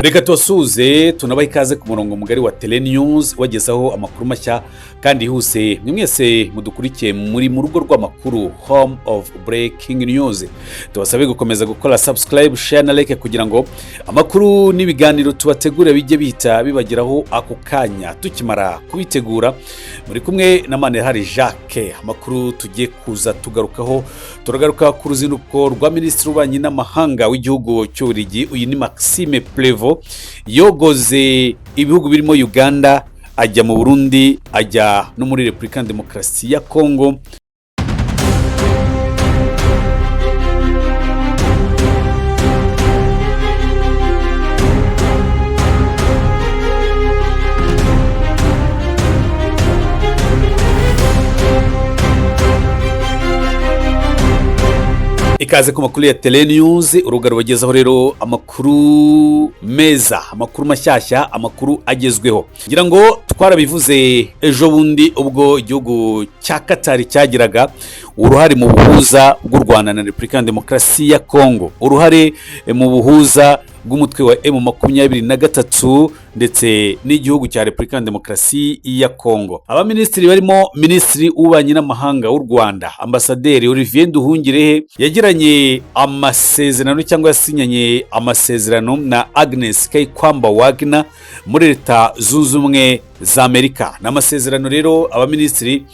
Reka tubasuhuze, tunabahe ikaze ku murongo mugari wa Telenews, wagezaho amakuru mashya kandi yihuse. Mwe mwese mudukurikiye muri mu rugo rw'amakuru, home of breaking news, tubasabe gukomeza gukora subscribe, share na like kugira ngo amakuru n'ibiganiro tubategura bijye bihita bibageraho ako kanya tukimara kubitegura. Muri kumwe na Manirahari Jacques. Amakuru tugiye kuza tugarukaho, turagaruka ku ruzinduko rwa Minisitiri w'Ububanyi n'Amahanga w'igihugu cy'Ububiligi. Uyu ni Maxime Prévost, yogoze ibihugu birimo Uganda, ajya mu Burundi, ajya no muri Repubulika ya Demokarasi ya Kongo. Ikaze ku makuru ya Telenews, urubuga rubagezaho rero amakuru meza, amakuru mashyashya, amakuru agezweho. Ngira ngo twarabivuze ejo bundi ubwo igihugu cya Katari cyagiraga uruhare mu buhuza bw'u Rwanda na Repubulika ya Demokarasi ya Kongo, uruhare mu buhuza bw'umutwe wa M23 ndetse n'igihugu cya Repubulika ya Demokarasi ya Kongo. Abaminisitiri barimo Minisitiri w'Ububanyi n'Amahanga w'u Rwanda, Ambasaderi Olivier Nduhungirehe, yagiranye amasezerano cyangwa yasinyanye amasezerano na Agnes Kayikwamba Wagner muri Leta Zunze Ubumwe za Amerika. Ni amasezerano rero abaminisitiri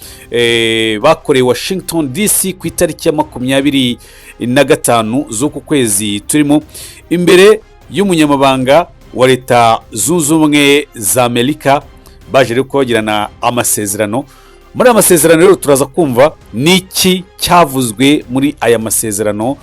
bakoreye Washington DC ku itariki ya 25 z'uku kwezi turimo, imbere y'umunyamabanga wa Leta Zunze Ubumwe za Amerika. Baje rero kubagirana amasezerano. Muri aya masezerano rero turaza kumva n'iki cyavuzwe muri aya masezerano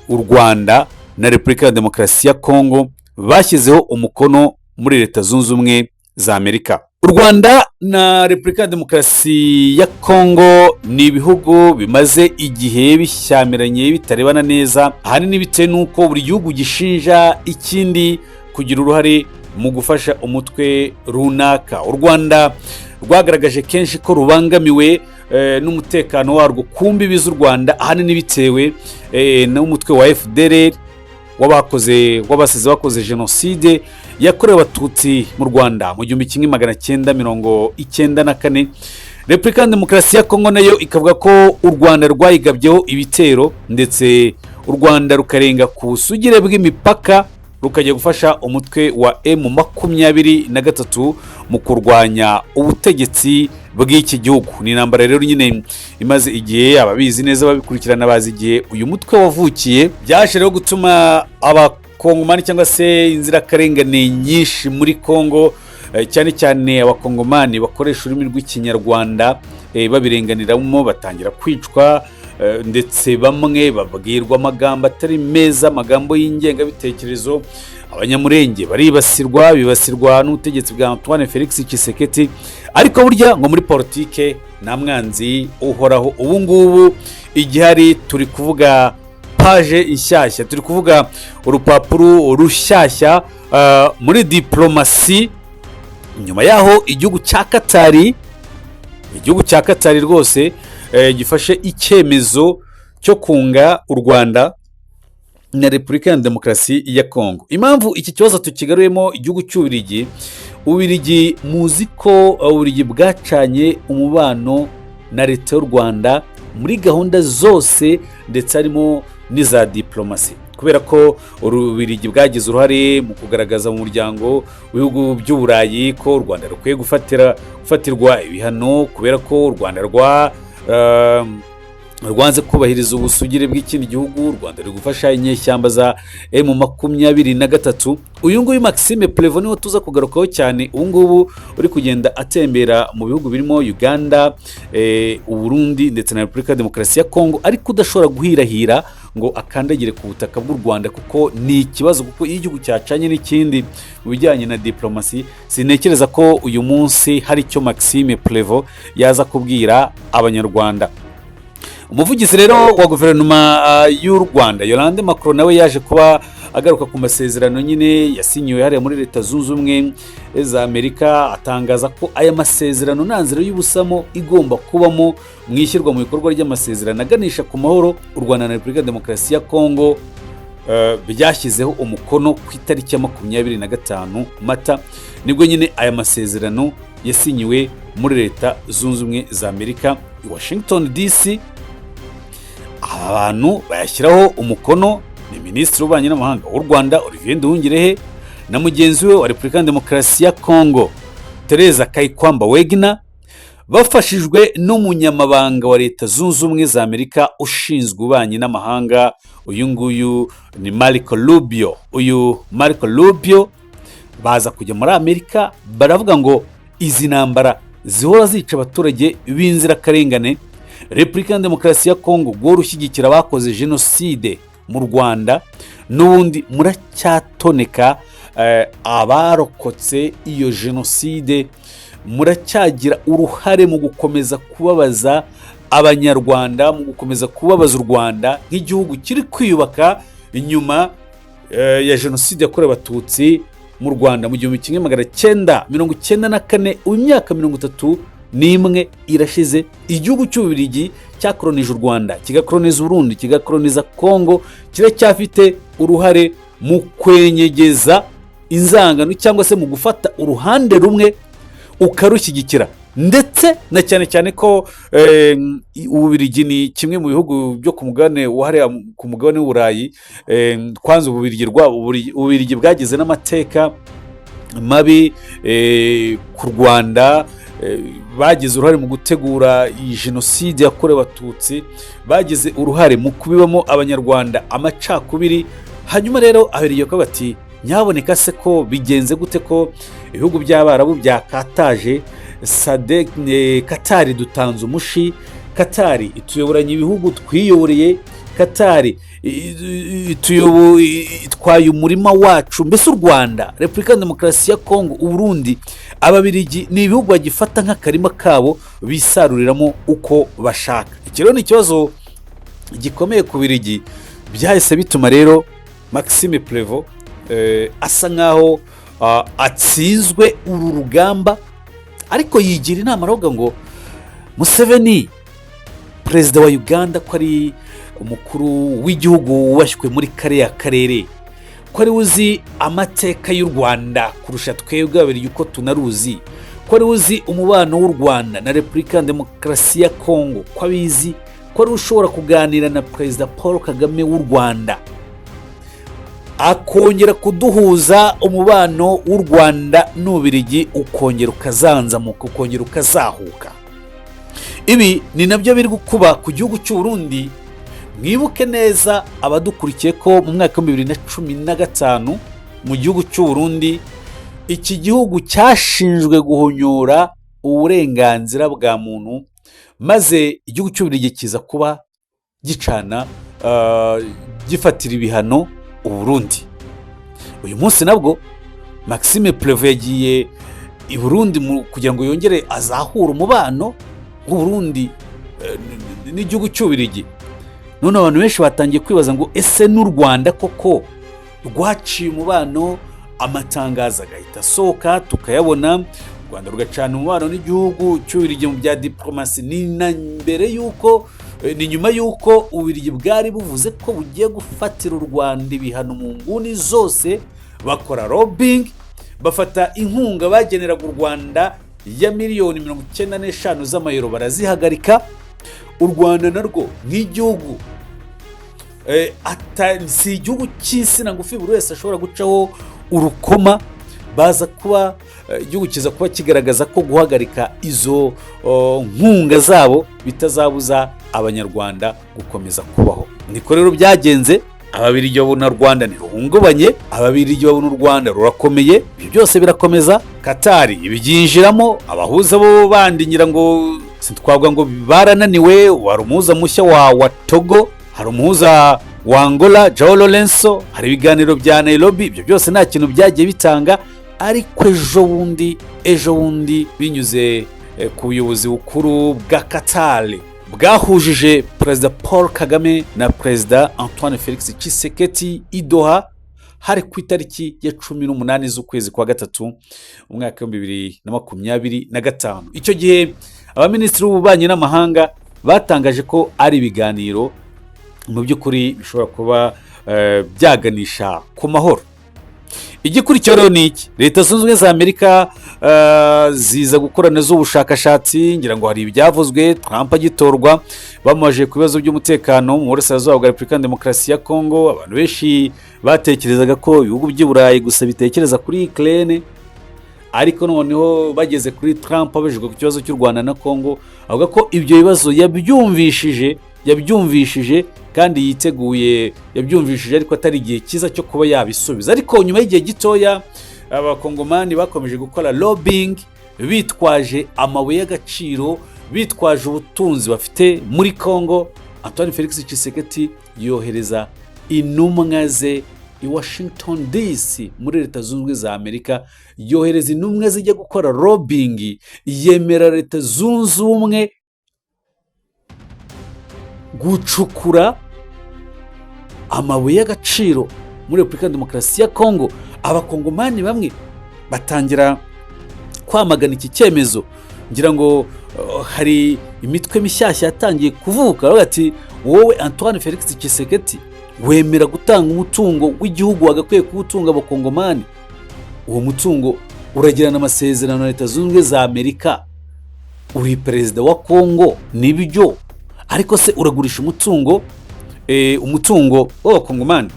u Rwanda na Repubulika ya Demokarasi ya Kongo bashyizeho umukono muri Leta Zunze Ubumwe za Amerika. U Rwanda na Repubulika ya Demokarasi ya Kongo ni ibihugu bimaze igihe bishyamiranye, bitarebana neza, ahanini bitewe n'uko buri gihugu gishinja ikindi kugira uruhare mu gufasha umutwe runaka. U Rwanda rwagaragaje kenshi ko rubangamiwe n'umutekano warwo ku mbibi z'u Rwanda, ahanini bitewe n'umutwe wa FDLR w'abakoze, w'abasize bakoze jenoside yakorewe Abatutsi mu Rwanda mu 1994. Repubulika ya Demokarasi ya Kongo nayo ikavuga ko u Rwanda rwayigabyeho ibitero, ndetse u Rwanda rukarenga ku busugire bw'imipaka, rukajya gufasha umutwe wa M23 mu kurwanya ubutegetsi bw'iki gihugu. Ni intambara rero nyine imaze igihe. Ababizi neza, babikurikirana, bazi igihe uyu mutwe wavukiye. Byaje rero gutuma Abakongomani cyangwa se inzirakarengane nyinshi muri Kongo, cyane cyane Abakongomani bakoresha ururimi rw'Ikinyarwanda, babirenganiramo, batangira kwicwa, ndetse bamwe babwirwa amagambo atari meza, amagambo y'ingengabitekerezo. Abanyamurenge baribasirwa, bibasirwa n'ubutegetsi bwa Antoine Felix Tshisekedi. Ariko burya ngo muri politike nta mwanzi uhoraho. Ubu ngubu igihari, turi kuvuga page inshyashya, turi kuvuga urupapuro rushyashya muri diporomasi, nyuma yaho igihugu cya Katari rwose gifashe icyemezo cyo kunga u Rwanda na Repubulika ya Demokarasi ya Kongo. Impamvu iki kibazo tukigaruyemo igihugu cy'Ububiligi, Ububiligi muzi ko Ububiligi bwacanye umubano na Leta y'u Rwanda muri gahunda zose, ndetse harimo n'iza diporomasi, kubera ko Ububiligi bwagize uruhare mu kugaragaza mu Muryango w'Ibihugu by'Uburayi ko u Rwanda rukwiye gufatirwa ibihano, kubera ko u Rwanda rwanze kubahiriza ubusugire bw'ikindi gihugu. U Rwanda ruri gufasha inyeshyamba za M23. Uyu nguyu Maxime Prévost niwo tuza kugarukaho cyane, ubu ngubu uri kugenda atembera mu bihugu birimo Uganda, Uburundi ndetse na Repubulika ya Demokarasi ya Kongo, ariko udashobora guhirahira ngo akandagire ku butaka bw'u Rwanda, kuko ni ikibazo, kuko iyo igihugu cyacanye n'ikindi mu bijyanye na diporomasi, sintekereza ko uyu munsi hari icyo Maxime Prévost yaza kubwira Abanyarwanda. Umuvugizi rero wa guverinoma y'u Rwanda, Yolande Makolo, nawe yaje kuba agaruka ku masezerano nyine yasinyiwe hariya muri Leta Zunze Ubumwe za Amerika, atangaza ko aya masezerano nta nzira y'ubusamo igomba kubamo mu ishyirwa mu bikorwa ry'amasezerano aganisha ku mahoro u Rwanda na Repubulika ya Demokarasi ya Kongo. byashyizeho umukono ku itariki ya 25 Mata. Nibwo nyine aya masezerano yasinyiwe muri Leta Zunze Ubumwe za Amerika i Washington DC. Aba bantu bayashyiraho umukono ni Minisitiri w'Ububanyi n'Amahanga w'u Rwanda, Olivier Nduhungirehe, na mugenzi we wa Repubulika ya Demokarasi ya Kongo, Tereza Kayikwamba Wegner, bafashijwe n'umunyamabanga wa Leta Zunze Ubumwe za Amerika ushinzwe ububanyi n'amahanga. Uyu nguyu ni Marco Rubio. Uyu Marco Rubio baza kujya muri Amerika, baravuga ngo izi ntambara zihora zica abaturage b'inzirakarengane, Repubulika ya Demokarasi ya Kongo guhora ushyigikira abakoze jenoside mu Rwanda, n'ubundi muracyatoneka abarokotse iyo jenoside, muracyagira uruhare mu gukomeza kubabaza Abanyarwanda, mu gukomeza kubabaza u Rwanda nk'igihugu kiri kwiyubaka nyuma ya jenoside yakorewe Abatutsi mu Rwanda mu 1994. Ubu imyaka 31 irashize. Igihugu cy'Ububiligi cyakoronije u Rwanda, kigakoroniza Uburundi, kigakoroniza Kongo, kiracyafite uruhare mu kwenyegeza inzangano cyangwa se mu gufata uruhande rumwe ukarushyigikira, ndetse na cyane cyane ko Ububiligi ni kimwe mu bihugu byo ku mugabane wahariya, ku mugabane w'Uburayi. Kwanza Ububiligi bwagize n'amateka mabi ku Rwanda. Bagize uruhare mu gutegura iyi jenoside yakorewe Abatutsi, bagize uruhare mu kubibamo Abanyarwanda amacakubiri. Hanyuma rero Ababiligi bakavuga bati: "Nyaboneka se ko bigenze gute, ko ibihugu by'Abarabu byakataje SADC, Katari dutanze umushi, Katari ituyoboranye ibihugu twiyoboreye, Katari itwaye umurima wacu?" Mbese u Rwanda, Repubulika ya Demokarasi ya Kongo, Uburundi, Ababirigi ni ibihugu bagifata nk'akarima kabo bisaruriramo uko bashaka. Iki rero ni ikibazo gikomeye ku Birigi. Byahise bituma rero Maxime Prevo asa nkaho atsinzwe uru rugamba, ariko yigira inama, aravuga ngo Museveni, perezida wa Uganda, ko ari umukuru w'igihugu wubashywe muri kariya karere, ko ari uzi amateka y'u Rwanda kurusha twebwe babiri uko tunaruzi, ko ari uzi umubano w'u Rwanda na Repubulika ya Demokarasi ya Kongo, ko abizi, ko ari ushobora kuganira na Perezida Paul Kagame w'u Rwanda akongera kuduhuza, umubano w'u Rwanda n'Ububirigi ukongera ukazanzamuka, ukongera ukazahuka. Ibi ni nabyo biri gukuba ku gihugu cy'u Burundi. Mwibuke neza, abadukurikiye, ko mu mwaka wa 2015 mu gihugu cy'u Burundi, iki gihugu cyashinjwe guhonyora uburenganzira bwa muntu, maze igihugu cy'Ububiligi kiza kuba gicana gifatira ibihano Uburundi. Uyu munsi nabwo Maxime Prevo yagiye i Burundi kugira ngo yongere azahure umubano w'Uburundi n'igihugu cy'Ububiligi. None abantu benshi batangiye kwibaza ngo: "Ese n'u Rwanda koko rwaciye umubano?" Amatangazo agahita asohoka tukayabona, u Rwanda rugacana umubano n'igihugu cy'Ububiligi mu bya diporomasi. Ni na mbere y'uko ni nyuma y'uko Ububiligi bwari buvuze ko bugiye gufatira u Rwanda ibihano mu nguni zose, bakora lobbying, bafata inkunga bageneraga u Rwanda ya miliyoni 95 z'amayero barazihagarika. U Rwanda narwo nk'igihugu si igihugu cy'insina ngufi buri wese ashobora gucaho urukoma, baza kuba igihugu kiza kuba kigaragaza ko guhagarika izo nkunga zabo bitazabuza Abanyarwanda gukomeza kubaho. Niko rero byagenze. Ababirigi babona u Rwanda ntiruhungabanye, Ababirigi babona u Rwanda rurakomeye. Ibyo byose birakomeza, Katari ibyinjiramo. Abahuza bo bandi ngira ngo sitwavuga ngo barananiwe. Wari umuhuza mushya wa Togo, hari umuhuza wa Angola, João Lourenço, hari ibiganiro bya Nairobi. Ibyo byose nta kintu byagiye bitanga. Ariko ejo bundi binyuze ku buyobozi bukuru bwa Katari bwahujije Perezida Paul Kagame na Perezida Antoine Felix Tshisekedi i Doha, hari ku itariki ya 18 z'ukwezi kwa gatatu, umwaka wa 2025. Icyo gihe abaminisitiri b'ububanyi n'amahanga batangaje ko ari ibiganiro mu by'ukuri bishobora kuba byaganisha ku mahoro. Igikurikiyeho rero ni iki? Leta Zunze Ubumwe za Amerika ziza gukorana z'ubushakashatsi. Ngira ngo hari ibyavuzwe Trump agitorwa, bamubajije ku bibazo by'umutekano mu burasirazuba bwa Repubulika ya Demokarasi ya Kongo. Abantu benshi batekerezaga ko ibihugu by'i Burayi gusa bitekereza kuri Ukraine, ariko noneho bageze kuri Trump, abajijwe ku kibazo cy'u Rwanda na Kongo, avuga ko ibyo bibazo yabyumvishije kandi yiteguye, yabyumvishije ariko atari igihe cyiza cyo kuba yabisubiza. Ariko nyuma y'igihe gitoya, Abakongomani bakomeje gukora lobbying bitwaje amabuye y'agaciro, bitwaje ubutunzi bafite muri Kongo. Antoine Felix Tshisekedi yohereza intumwa ze i Washington DC muri Leta Zunze Ubumwe za Amerika, yohereza intumwa zijya gukora lobbying, yemera Leta Zunze Ubumwe gucukura amabuye y'agaciro muri Repubulika ya Demokarasi ya Kongo. Abakongomani bamwe batangira kwamagana iki cyemezo. Ngira ngo hari imitwe mishyashya yatangiye kuvuka, baravuga ati: "Wowe Antoine Felix Tshisekedi, wemera gutanga umutungo w'igihugu wagakwiye kuwutunga Abakongomani, uwo mutungo uragirana amasezerano na Leta Zunze Ubumwe za Amerika. Uri perezida wa Kongo nibyo, ariko se uragurisha umutungo w'Abakongomani?"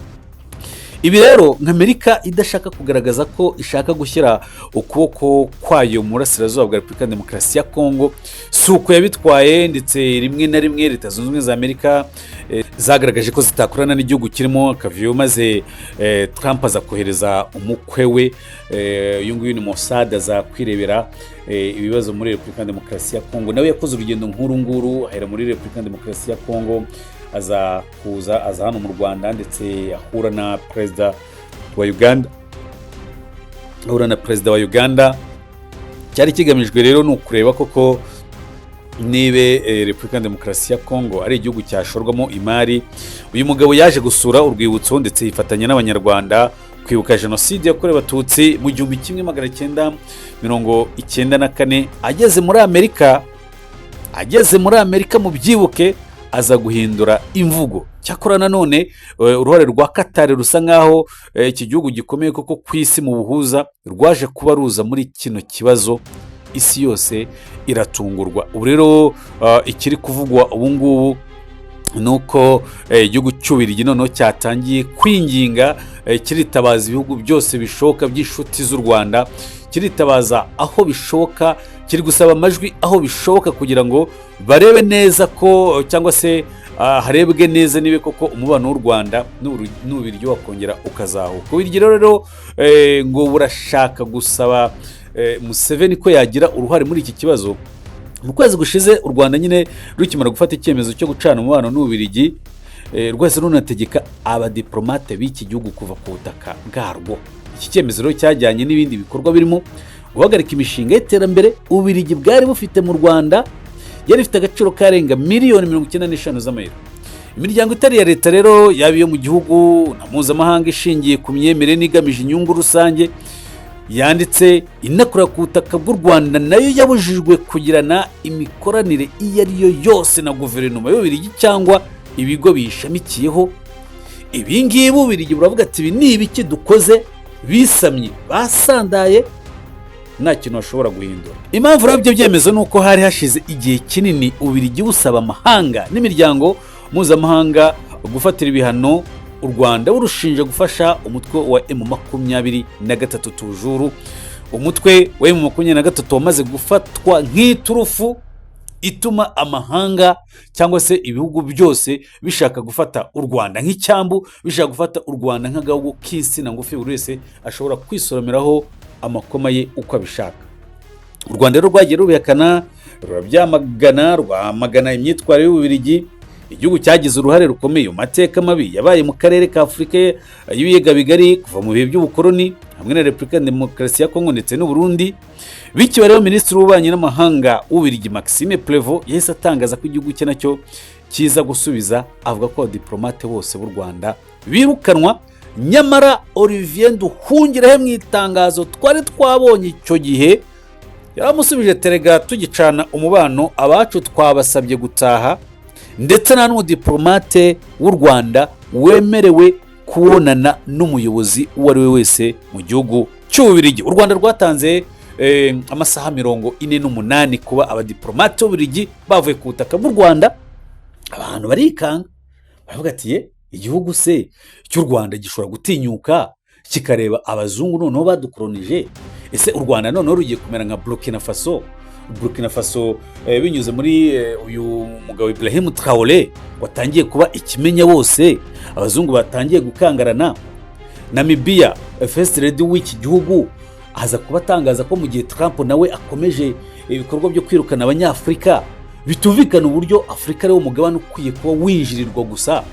Ibi rero, nka Amerika idashaka kugaragaza ko ishaka gushyira ukuboko kwayo mu burasirazuba bwa Repubulika ya Demokarasi ya Kongo, si uko yabitwaye. Ndetse rimwe na rimwe Leta Zunze Ubumwe za Amerika zagaragaje ko zitakorana n'igihugu kirimo akavuyo, maze Trump aza kohereza umukwe we, uyu nguyu ni Mossad, aza kwirebera ibibazo muri Repubulika ya Demokarasi ya Kongo. Nawe yakoze urugendo nk'uru nguru, ahera muri Repubulika ya Demokarasi ya Kongo, aza kuza, aza hano mu Rwanda, ndetse ahura na perezida wa Uganda, ahura na perezida wa Uganda. Cyari kigamijwe rero ni ukureba koko niba Repubulika ya Demokarasi ya Kongo ari igihugu cyashorwamo imari. Uyu mugabo yaje gusura urwibutso, ndetse yifatanya n'Abanyarwanda kwibuka Jenoside yakorewe Abatutsi mu 1994. Ageze muri Amerika, mu byibuke, aza guhindura imvugo. Cyakora nanone uruhare rwa Katari rusa nk'aho iki gihugu gikomeye koko ku isi mu buhuza rwaje kuba ruza muri kino kibazo, isi yose iratungurwa. Ubu rero ikiri kuvugwa ubu ngubu ni uko igihugu cy'Ububiligi noneho cyatangiye kwinginga, kiritabaza ibihugu byose bishoboka by'inshuti z'u Rwanda, kiritabaza aho bishoboka, kiri gusaba amajwi aho bishoboka kugira ngo barebe neza ko, cyangwa se harebwe neza niba koko umubano w'u Rwanda n'Ububiligi wakongera ukazahuka. Ububiligi rero ngo burashaka gusaba Museveni ko yagira uruhare muri iki kibazo. Mu kwezi gushize, u Rwanda nyine rukimara gufata icyemezo cyo gucana umubano n'Ububiligi, rwose runategeka abadiporomate b'iki gihugu kuva ku butaka bwarwo. Iki cyemezo rero cyajyanye n'ibindi bikorwa birimo guhagarika imishinga y'iterambere Ububiligi bwari bufite mu Rwanda, yari ifite agaciro karenga miliyoni 95 z'amayero. Imiryango itari iya leta rero, yaba iyo mu gihugu na mpuzamahanga, ishingiye ku myemerere n'igamije inyungu rusange, yanditse inakorera ku butaka bw'u Rwanda, nayo yabujijwe kugirana imikoranire iyo ari yo yose na guverinoma y'Ububiligi cyangwa ibigo biyishamikiyeho. Ibi ngibi Ububiligi buravuga ati: "Ibi ni ibiki dukoze?" Bisamye basandaye, nta kintu bashobora guhindura. Impamvu rero ibyo byemezo ni uko hari hashize igihe kinini Ububiligi busaba amahanga n'imiryango mpuzamahanga gufatira ibihano u Rwanda, burushinja gufasha umutwe wa M23 tujuru, umutwe wa M23 wamaze gufatwa nk'iturufu ituma amahanga cyangwa se ibihugu byose bishaka gufata u Rwanda nk'icyambu, bishaka gufata u Rwanda nk'agahugu k'insina ngufi buri wese ashobora kwisoromeraho amakoma ye uko abishaka. U Rwanda rero rwagiye rubihakana, rurabyamagana, rwamagana imyitwarire y'Ububiligi, igihugu cyagize uruhare rukomeye mu mateka mabi yabaye mu karere ka Afurika y'Ibiyaga Bigari kuva mu bihe by'ubukoloni, hamwe na Repubulika ya Demokarasi ya Kongo ndetse n'Uburundi. Bityo rero, Minisitiri w'Ububanyi n'Amahanga w'Ububiligi, Maxime Prévost, yahise atangaza ko igihugu cye nacyo kiza gusubiza, avuga ko abadiporomate bose b'u Rwanda birukanwa. Nyamara Olivier Nduhungirehe, mu itangazo twari twabonye icyo gihe, yaramusubije: "Terega tugicana umubano, abacu twabasabye gutaha, ndetse nta n'umudiporomate w'u Rwanda wemerewe kubonana n'umuyobozi uwo ari we wese mu gihugu cy'Ububiligi. U Rwanda rwatanze amasaha 48 kuba abadiporomate b'Ububiligi bavuye ku butaka bw'u Rwanda. Abantu barikanga, baravuga ati: "Ye, igihugu se cy'u Rwanda gishobora gutinyuka kikareba abazungu noneho badukoronije? Ese u Rwanda noneho rugiye kumera nka Burkina Faso?" Burkina Faso, binyuze muri uyu mugabo Ibrahim Traore watangiye kuba ikimenya bose, abazungu batangiye gukangarana. Namibiya, First Lady w'iki gihugu aza kuba atangaza ko mu gihe Trump nawe akomeje ibikorwa byo kwirukana Abanyafurika, bitumvikana uburyo Afurika ariwo mugabane ukwiye kuba winjirirwa gusa.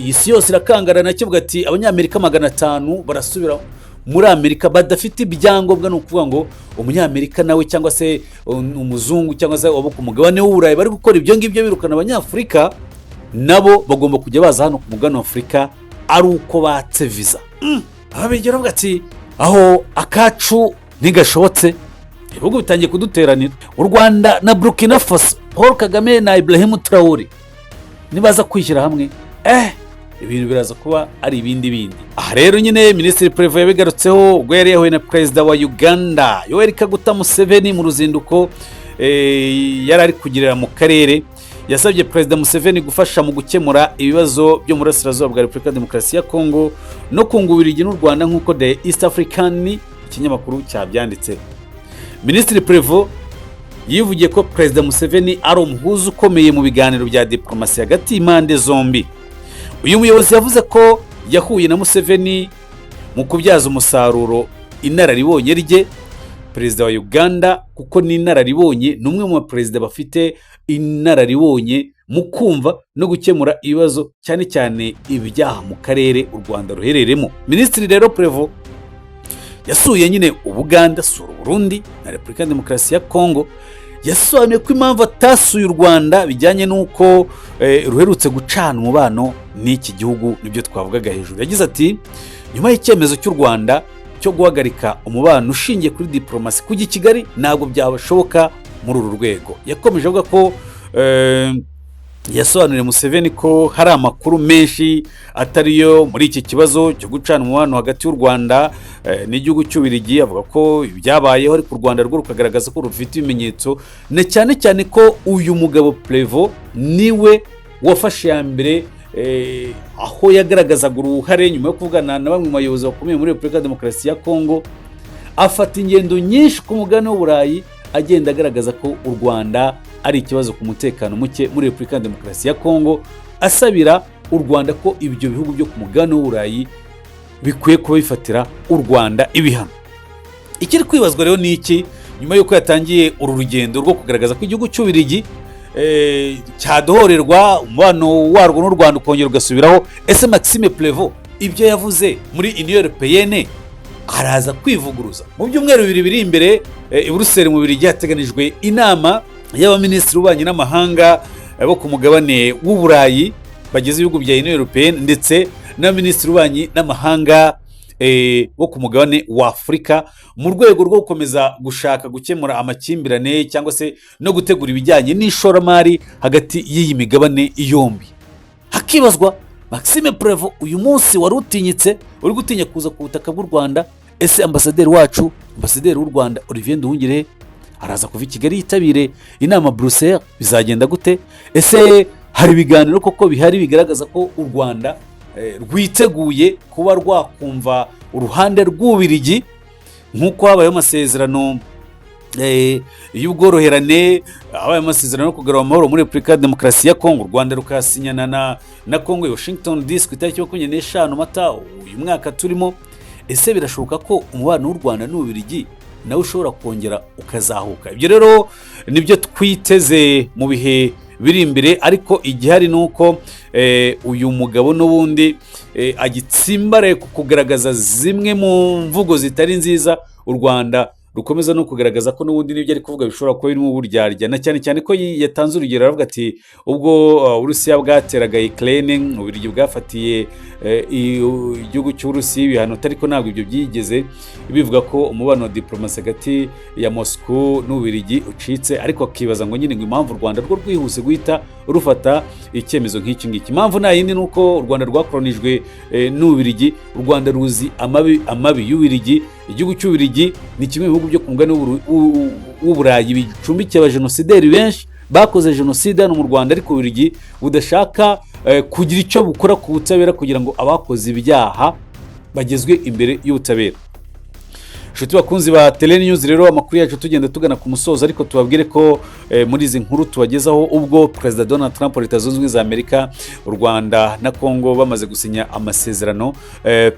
Isi yose irakangarana, kivuga ati Abanyamerika 500 barasubira muri Amerika badafite ibyangombwa. Ni ukuvuga ngo Umunyamerika nawe cyangwa se umuzungu cyangwa se abo ku mugabane w'Uburayi bari gukora ibyo ngibyo birukana Abanyafurika, nabo bagomba kujya baza hano ku mugabane w'Afurika ari uko batse viza. Ababirigi baravuga ati: "Aho akacu ntigashobotse, ibihugu bitangiye kuduteranira." U Rwanda na Burkina Faso, Paul Kagame na Ibrahim Traore, nibaza kwishyira hamwe, ibintu biraza kuba ari ibindi bindi. Aha rero nyine Minisitiri Prévot yabigarutseho ubwo yari yahuye na Perezida wa Uganda Yoweri Kaguta Museveni mu ruzinduko yari ari kugirira mu karere. Yasabye Perezida Museveni gufasha mu gukemura ibibazo byo mu burasirazuba bwa Repubulika ya Demokarasi ya Kongo no kunga Ububiligi n'u Rwanda, nk'uko The East African, ikinyamakuru, cyabyanditse. Minisitiri Prévot yivugiye ko Perezida Museveni ari umuhuza ukomeye mu biganiro bya diporomasi hagati y'impande zombi. Uyu muyobozi yavuze ko yahuye na Museveni mu kubyaza umusaruro inararibonye rye, Perezida wa Uganda, kuko ni inararibonye, ni umwe mu baperezida bafite inararibonye mu kumva no gukemura ibibazo, cyane cyane ibyaha mu karere u Rwanda ruhereremo. Minisitiri rero Prévot yasuye nyine Ubuganda, asura Uburundi na Repubulika ya Demokarasi ya Kongo. Yasobanuye ko impamvu atasuye u Rwanda bijyanye n'uko ruherutse gucana umubano n'iki gihugu, nibyo twavugaga hejuru. Yagize ati: "Nyuma y'icyemezo cy'u Rwanda cyo guhagarika umubano ushingiye kuri diporomasi, kujya i Kigali ntabwo byabashoboka muri uru rwego." Yakomeje avuga ko yasobanuriye Museveni ko hari amakuru menshi atariyo muri iki kibazo cyo gucana umubano hagati y'u Rwanda n'igihugu cy'Ububiligi. Avuga ko ibyabayeho, ariko u Rwanda rwo rukagaragaza ko rufite ibimenyetso, na cyane cyane ko uyu mugabo Prévot niwe wafashe iya mbere, aho yagaragazaga uruhare nyuma yo kuvugana na bamwe mu bayobozi bakomeye muri Repubulika ya Demokarasi ya Kongo, afata ingendo nyinshi ku mugabane w'Uburayi, agenda agaragaza ko u Rwanda ari ikibazo ku mutekano muke muri Repubulika ya Demokarasi ya Kongo, asabira u Rwanda ko ibyo bihugu byo ku mugabane w'Uburayi bikwiye kuba bifatira u Rwanda ibihano. Ikiri kwibazwa rero ni iki: nyuma y'uko yatangiye uru rugendo rwo kugaragaza ko igihugu cy'Ububiligi cyadohorerwa, umubano warwo n'u Rwanda ukongera ugasubiraho, ese Maxime Prévot ibyo yavuze muri Union Européenne araza kwivuguruza? Mu byumweru 2 biri imbere, i Buruseli mu Bubiligi hateganijwe inama y'abaminisitiri b'ububanyi n'amahanga bo ku mugabane w'Uburayi bagize ibihugu bya Union Européenne, ndetse n'abaminisitiri b'ububanyi n'amahanga bo ku mugabane wa Afurika, mu rwego rwo gukomeza gushaka gukemura amakimbirane cyangwa se no gutegura ibijyanye n'ishoramari hagati y'iyi migabane yombi. Hakibazwa: Maxime Prévot uyu munsi wari utinyitse, uri gutinya kuza ku butaka bw'u Rwanda, ese ambasaderi wacu, ambasaderi w'u Rwanda Olivier Nduhungirehe, araza kuva i Kigali yitabire inama Buruseli? Bizagenda gute? Ese hari ibiganiro koko bihari bigaragaza ko u Rwanda rwiteguye kuba rwakumva uruhande rw'Ububiligi, nk'uko habayeho amasezerano y'ubworoherane, habaye amasezerano yo kugarura amahoro muri Repubulika ya Demokarasi ya Kongo, u Rwanda rukasinyana na Kongo i Washington DC ku itariki 25 Mata uyu mwaka turimo? Ese birashoboka ko umubano w'u Rwanda n'Ububiligi nawe ushobora kongera ukazahuka? Ibyo rero nibyo twiteze mu bihe biri imbere, ariko igihari ni uko uyu mugabo n'ubundi agitsimbaraye ku kugaragaza zimwe mu mvugo zitari nziza u Rwanda. Rukomeza no kugaragaza ko n'ubundi n'ibyo ari kuvuga bishobora kuba birimo uburyarya, na cyane cyane ko yatanze urugero, aravuga ati ubwo Uburusiya bwateraga Ukraine, Ububiligi bwafatiye igihugu cy'Uburusiya ibihano, ariko ntabwo ibyo byigeze bivuga ko umubano wa diplomasi hagati ya Moscow n'Ububiligi ucitse. Ariko akibaza ngo nyine ngo impamvu u Rwanda rwo rwihuse guhita rufata icyemezo nk'iki ngiki. Impamvu nta yindi, ni uko u Rwanda rwakoronijwe n'Ububiligi. U Rwanda ruzi amabi y'Ububiligi. Igihugu cy'Ububiligi ni kimwe mu bihugu byo ku mugabane w'Uburayi bicumbikiye abajenosideri benshi bakoze jenoside hano mu Rwanda, ariko Ububiligi budashaka kugira icyo bukora ku butabera kugira ngo abakoze ibyaha bagezwe imbere y'ubutabera. Inshuti bakunzi ba Tele News rero, amakuru yacu tugenda tugana ku musozo, ariko tubabwire ko muri izi nkuru tubagezaho, ubwo Perezida Donald Trump wa Leta Zunze Ubumwe za Amerika, u Rwanda na Congo bamaze gusinya amasezerano,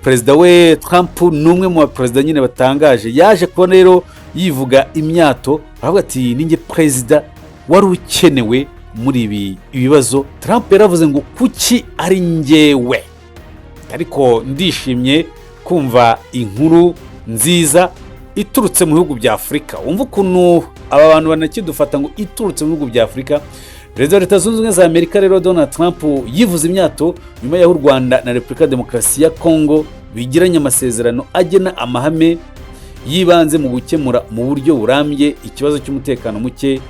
perezida we Trump ni umwe mu baperezida nyine batangaje. Yaje kuba rero yivuga imyato, aravuga ati: "Ninjye perezida wari ukenewe muri ibi ibibazo." Trump yaravuze ngo: "Kuki ari njyewe? Ariko ndishimye kumva inkuru nziza iturutse mu bihugu bya Afurika." Wumva ukuntu aba bantu banakidufata, ngo iturutse mu bihugu bya Afurika. Perezida wa Leta Zunze Ubumwe za Amerika rero Donald Trump yivuze imyato nyuma y'aho u Rwanda na Repubulika ya Demokarasi ya Kongo bigiranye amasezerano agena amahame y'ibanze mu gukemura mu buryo burambye ikibazo cy'umutekano muke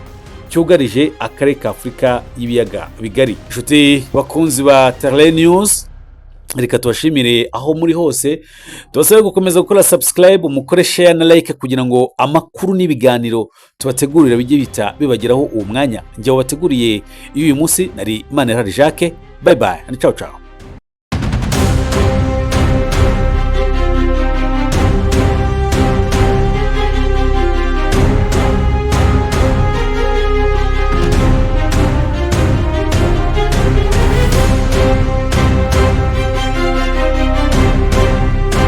cyugarije akarere ka Afurika y'Ibiyaga Bigari. Inshuti bakunzi ba Tele News, reka tubashimire aho muri hose, tubasabe gukomeza gukora subscribe, mukore share na like, kugira ngo amakuru n'ibiganiro tubategurira bijye bita bibageraho uwo mwanya. Njye wabateguriye uyu munsi nari Imanirahari Jacques. Bye bye and ciao ciao.